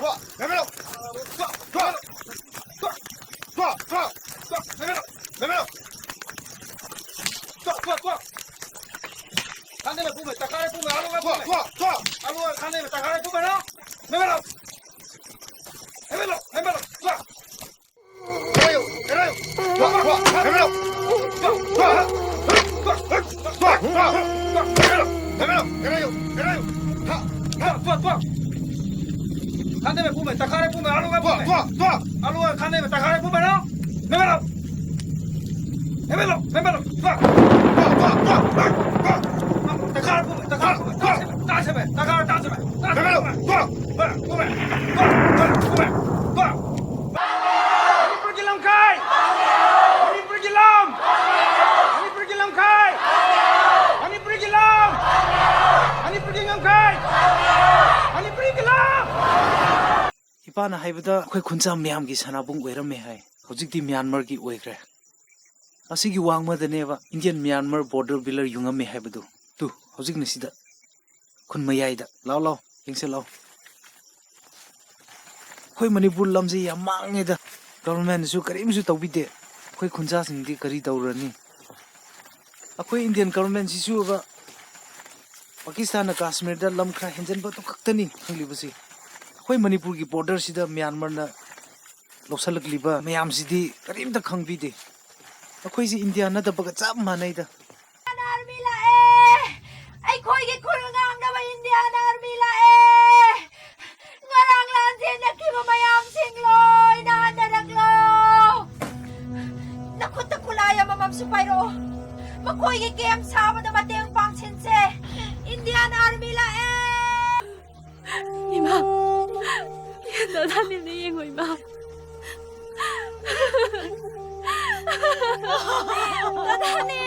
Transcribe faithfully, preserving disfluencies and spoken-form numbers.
ꯊꯣꯛ! ꯂꯦꯝꯍꯜꯂꯣ! ꯊꯣꯛ! ꯊꯣꯛ! ꯊꯣꯛ! ꯊꯣꯛ! ꯊꯣꯛ! ꯂꯦꯝꯍꯜꯂꯣ! ꯂꯦꯝꯍꯜꯂꯣ! ꯊꯣꯛ! ꯊꯣꯛ! ꯊꯣꯛ! ꯈꯥꯅꯦ ꯃ ꯄꯨꯃꯦ, ꯇꯈꯥꯔꯦ ꯄꯨꯃꯦ, ꯑꯂꯨ ꯃ ꯄꯨꯃꯦ꯫ ꯊꯣꯛ! ꯊꯣꯛ! ꯑꯂꯨ ꯈꯥꯅꯦ ꯃ ꯇꯈꯥꯔꯦ ꯄꯨꯃꯦ ꯅ꯫ ꯂꯦꯝꯍꯜꯂꯣ! ꯂꯦꯝꯍꯜꯂꯣ! ꯂꯦꯝꯍꯜꯂꯣ! ꯊꯣꯛ! ꯂꯦꯝꯍꯜꯂꯣ! ꯂꯦꯝꯍꯜꯂꯣ! ꯊꯣꯛ! ꯊꯣꯛ! ꯂꯦꯝꯍꯜꯂꯣ! ꯊꯣꯛ! ꯊꯣꯛ! ꯊꯣꯛ! ꯊꯣꯛ! ꯊꯣꯛ! ꯂꯦꯝꯍꯜꯂꯣ! ꯂꯦꯝꯍꯜꯂꯣ! ꯂꯦꯝꯍꯜꯂꯣ! ꯊꯣꯛ! ꯊꯣꯛ! ꯊꯣꯛ! ꯈꯥꯅꯦ ꯃ ꯄꯨꯃꯦ, ꯇꯈꯥꯔꯦ ꯄꯨꯃꯦ, ꯑꯂꯨ ꯃ ꯄꯨꯃꯦ꯫ ꯊꯣꯛ! ꯊꯣꯛ! ꯑꯂꯨ ꯈꯥꯅꯦ ꯃ ꯇꯈꯥꯔꯦ ꯄꯨꯃꯦ ꯅ꯫ ꯂꯦꯝꯍꯜꯂꯣ! ꯂꯦꯝꯍꯜꯂꯣ! ꯂꯦꯝꯍꯜꯂꯣ! ꯊꯣꯛ! ꯊꯣꯛ! ꯊꯣꯛ! ꯊꯣꯛ! ꯇꯈꯥꯔꯦ ꯄꯨꯃꯦ, ꯇꯈꯥꯔꯦ ꯄꯨꯃꯦ, ꯇꯥꯁꯦ ꯃꯦ, ꯇꯥꯁꯦ ꯃꯦ, ꯇꯈꯥꯔꯦ ꯇꯥꯁꯦ ꯃꯦ, ꯇꯥꯁꯦ ꯃꯦ꯫ ꯂꯦꯝꯍꯜꯂꯣ! ꯊꯣꯛ! ꯄꯨꯃꯦ, ꯄꯨꯃꯦ, ꯄꯨꯃꯦ, ꯄꯨꯃꯦ꯫ ꯃꯅꯤꯄꯨꯔꯒꯤ ꯂꯝꯈꯥꯏ! ꯃꯅꯤꯄꯨꯔꯒꯤ ꯂꯝ! ꯃꯅꯤꯄꯨꯔꯒꯤ ꯂꯝꯈꯥꯏ! ꯃꯅꯤꯄꯨꯔꯒꯤ ꯂꯝ! ꯃꯅꯤꯄꯨꯔꯒꯤ ꯉꯝꯈꯥꯏ! ꯃꯅꯤꯄꯨꯔꯒꯤ ꯂꯝ! ꯏꯄꯥꯅ ꯍꯥꯏꯕꯗ ꯑꯩꯈꯣꯏ ꯈꯨꯟꯖꯥ ꯃꯌꯥꯝꯒꯤ ꯁꯅꯥꯕꯨꯡ ꯑꯣꯏꯔꯝꯃꯦ ꯍꯥꯏ꯫ ꯍꯧꯖꯤꯛꯇꯤ ꯃ꯭ꯌꯥꯟꯃꯥꯔꯒꯤ ꯑꯣꯏꯈ꯭ꯔꯦ꯫ ꯑꯁꯤꯒꯤ ꯋꯥꯡꯃꯗꯅꯦꯕ ꯏꯟꯗꯤꯌꯟ ꯃ꯭ꯌꯥꯟꯃꯥꯔ ꯕꯣꯔꯗꯔ ꯕꯤꯂꯔ ꯌꯨꯡꯉꯝꯃꯦ ꯍꯥꯏꯕꯗꯨ꯫ ꯇꯨ, ꯍꯧꯖꯤꯛꯅ ꯁꯤꯗ ꯈꯨꯟ ꯃꯌꯥꯏꯗ꯫ ꯂꯥꯎ, ꯂꯥꯎ, ꯌꯦꯡꯁꯤ ꯂꯥꯎ꯫ ꯑꯩꯈꯣꯏ ꯃꯅꯤꯄꯨꯔ ꯂꯝꯁꯤ ꯌꯥꯝ ꯃꯥꯡꯉꯦꯗ꯫ ꯒꯚꯔꯟꯃꯦꯟꯠꯅꯁꯨ ꯀꯔꯤꯝꯁꯨ ꯇꯧꯕꯤꯗꯦ ꯑꯩꯈꯣꯏ ꯈꯨꯟꯖꯥꯁꯤꯡꯗꯤ꯫ ꯀꯔꯤ ꯇꯧꯔꯅꯤ? ꯑꯩꯈꯣꯏ ꯏꯟꯗꯤꯌꯟ ꯒꯚꯔꯟꯃꯦꯟꯠꯁꯤꯁꯨꯕ ꯄꯥꯀꯤꯁꯇꯥꯟꯅ ꯀꯥꯁꯃꯤꯔꯗ ꯂꯝ ꯈꯔ ꯍꯦꯟꯖꯟꯕꯗꯨ ꯈꯛꯇꯅꯤ ꯈꯪꯂꯤꯕꯁꯤ꯫ ꯑꯩꯈꯣꯏ ꯃꯅꯤꯄꯨꯔꯒꯤ ꯕꯣꯔꯗꯔꯁꯤꯗ ꯃ꯭ꯌꯥꯟꯃꯥꯔꯅ ꯂꯧꯁꯜꯂꯛꯂꯤꯕ ꯃꯌꯥꯝꯁꯤꯗꯤ ꯀꯔꯤꯝꯇ ꯈꯪꯕꯤꯗꯦ꯫ ꯑꯩꯈꯣꯏꯁꯤ ꯏꯟꯗꯤꯌꯥ ꯅꯠꯇꯕꯒ ꯆꯞ ꯃꯥꯟꯅꯩꯗ꯫ ꯑꯥꯔꯃꯤ ꯂꯥꯛꯑꯦ! ꯑꯩꯈꯣꯏꯒꯤ ꯈꯨꯜ ꯉꯥꯛꯅꯕ ꯏꯟꯗꯤꯌꯥꯟ ꯑꯥꯔꯃꯤ ꯂꯥꯛꯑꯦ! ꯉꯔꯥꯡ ꯂꯥꯟ ꯆꯦꯟꯅꯈꯤꯕ ꯃꯌꯥꯝꯁꯤꯡ ꯂꯣꯏꯅ ꯍꯟꯅꯔꯛꯂꯣ! ꯅꯈꯨꯠꯇ ꯈꯨꯠꯂꯥꯏ ꯑꯃꯃꯝꯁꯨ ꯄꯥꯏꯔꯛꯑꯣ꯫ ꯃꯈꯣꯏꯒꯤ ꯀꯦꯝ ꯁꯥꯕꯗ ꯃꯇꯦꯡ ꯄꯥꯡꯁꯤꯟꯁꯦ꯫ ꯏꯟꯗꯤꯌꯥꯟ ꯑꯥꯔꯃꯤ ꯂꯥꯛꯑꯦ! ꯏꯃꯥ! ꯗꯥꯗꯥꯅꯦꯅ ꯌꯦꯡꯉꯣ, ꯏꯃꯥ! ꯗꯥꯗꯥꯅꯦ!